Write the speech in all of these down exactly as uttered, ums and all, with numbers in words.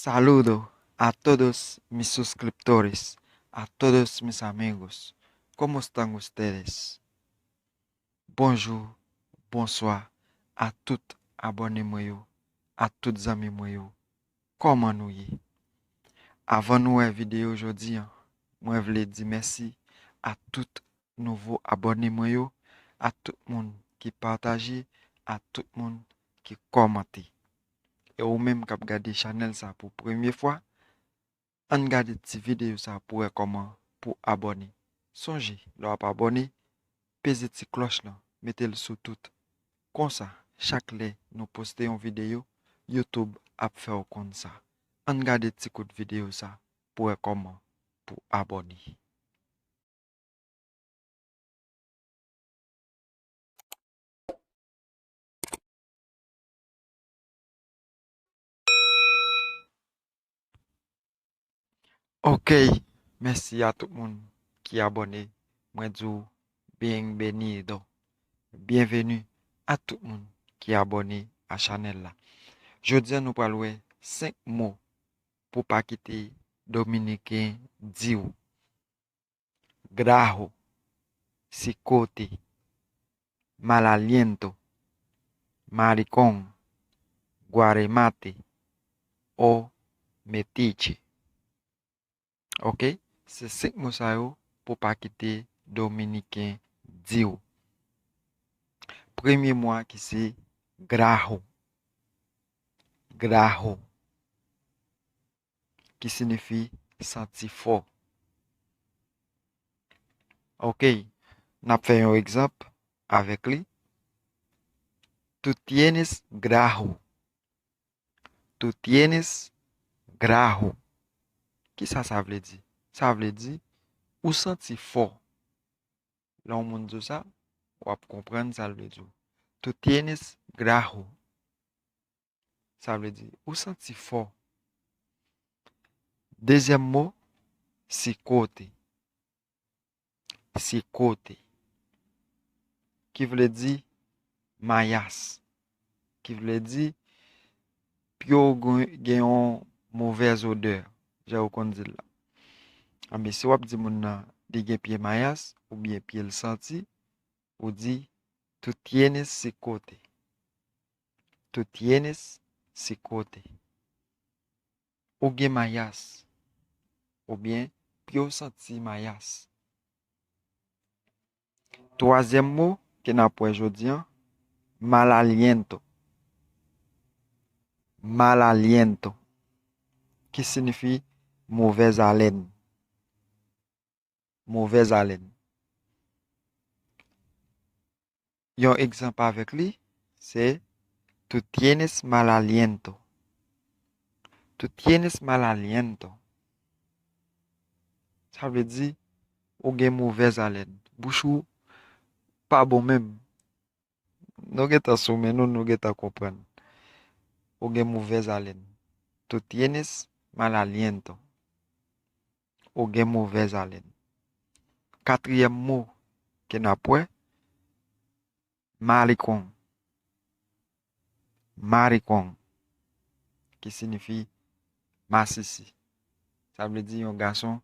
Saludo a todos mis suscriptores, a todos mis amigos. ¿Cómo están ustedes? Bonjou, bonswa a tout abòne mwen yo, a tout zanmi mwen yo. Kòman nou ye? Avan nou wè videyo jodi a, mwen vle di mèsi a tout nouvo abòne mwen yo, a tout moun ki pataje, a tout moun ki kòmante. E ou menm k ap gade chanèl sa pou premye fwa, ann gade ti videyo sa pou wè kòman pou abòne. Sonje, lè w ap abòne, peze ti klòch lan, mete l sou tout. Konsa, chak lè nou poste yon videyo, YouTube ap fè w konn sa. Ann gade ti kout videyo sa pou wè kòman pou abòne. Ok, mèsi a tout moun ki abòne. Mwen di w bienvenido. Byenveni a tout moun ki abòne a chanèl la. Jodi a nou pral wè senk mo pou pa kite Dominiken di w. Graho, sikote, mal aliento, maricón, guaremate o metiche. Ok? Se senk mo sa yo pou pa kite Dominiken di w. Premye mo a ki se graho. Graho. Ki siyifi santi fò. Ok, n ap fè yon egzanp avèk li. Tú tienes graho. Tú tienes graho. Kisa sa vle di? Sa vle di, ou santi fò. Lè yon moun di w sa, w ap konprann sa l vle di w. Tú tienes graho. Sa vle di, ou santi fò. Dezyèm mo, sikote. Sikote. Ki vle di mayas. Ki vle di pye w gen, gen yon movèz odè, jan yo konn di l la. Anben, si w ap di moun nan li gen pye mayas, oubyen pye l santi, ou di, tú tienes sikote. Tú tienes sikote. Ou gen mayas. Oubyen, pye w santi mayas. Twazyèm mo ke n ap wè jodi a, mal aliento. Mal aliento. Ki siyifi movèz alèn. Movèz alèn. Yon egzanp avèk li, se tú tienes mal aliento. Tú tienes mal aliento. Sa vle di, ou gen movèz alèn. Bouch ou pa bon menm. Nou gentan sou men nou, nou gentan konprann. Ou gen movèz alèn. Tú tienes mal aliento. Ou gen movèz alèn. Katriyèm mo ke n ap wè, maricón. Maricón, ki siyifi masisi. Sa vle di yon gason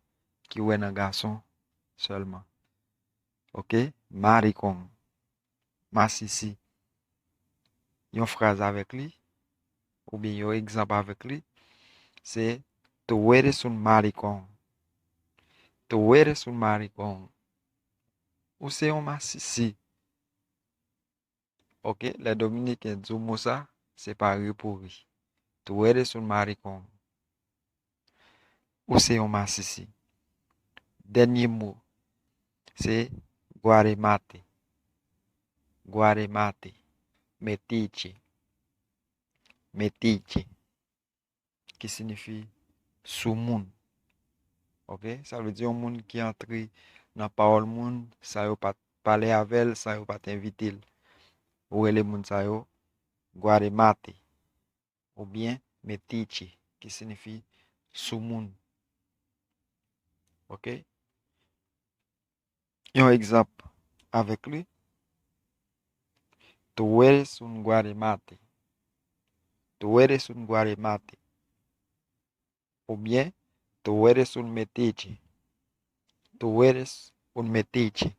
ki wè nan gason sèlman. Ok? Maricón. Masisi. Yon fraz avèk li, oubyen yon egzanp avèk li, se tú eres un maricón. Tú eres un maricón. Ou se yon masisi. Ok, lè Dominiken di w mo sa, se pa ri pou ri. Tú eres un maricón. Ou se yon masisi. Dènye mo, se guaremate. Guaremate. Metiche. Metiche. Ki siyifi soumoun. Ok? Sa vle di yon moun ki antre nan pawòl moun, san yo pa t pale avè l, san yo pa t envite l. Ou rele moun sa yo guaremate. Oubyen metiche, ki siyifi soumoun. Ok? Yon egzanp avèk li. Tú eres un guaremate. Tú eres un guaremate. Oubyen, tú eres un metiche. Tú eres un metiche.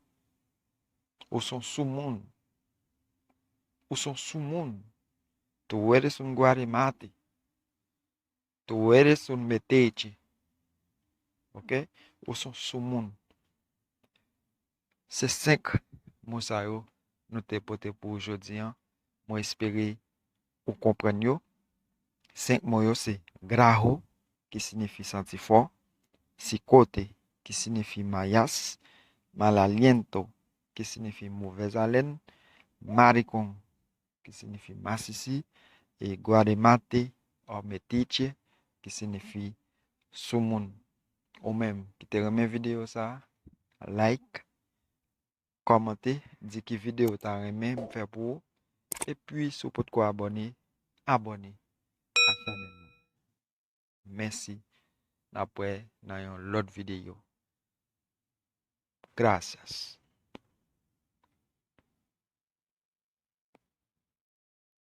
Ou se yon soumoun. Ou se yon soumoun. Tú eres un guaremate. Tú eres un metiche. Ok? Ou se yon soumoun. Se senk mo sa yo nou te pote pou ou jodi an. Mwen espere ou konprann yo. Senk mo yo se graho, ki siyifi santi fò, cicote, ki siyifi mayas, mal aliento, ki siyifi movèz alèn, maricón, ki siyifi masisi, e guaremate or metiche, ki siyifi soumoun. Ou menm ki te renmen videyo sa, like, kòmante, di ki videyo w ta renmen m fè pou ou. Epi, si w potko abòne, abòne a chanèl la. Mèsi. N ap wè nan yon lòt videyo. Gracias.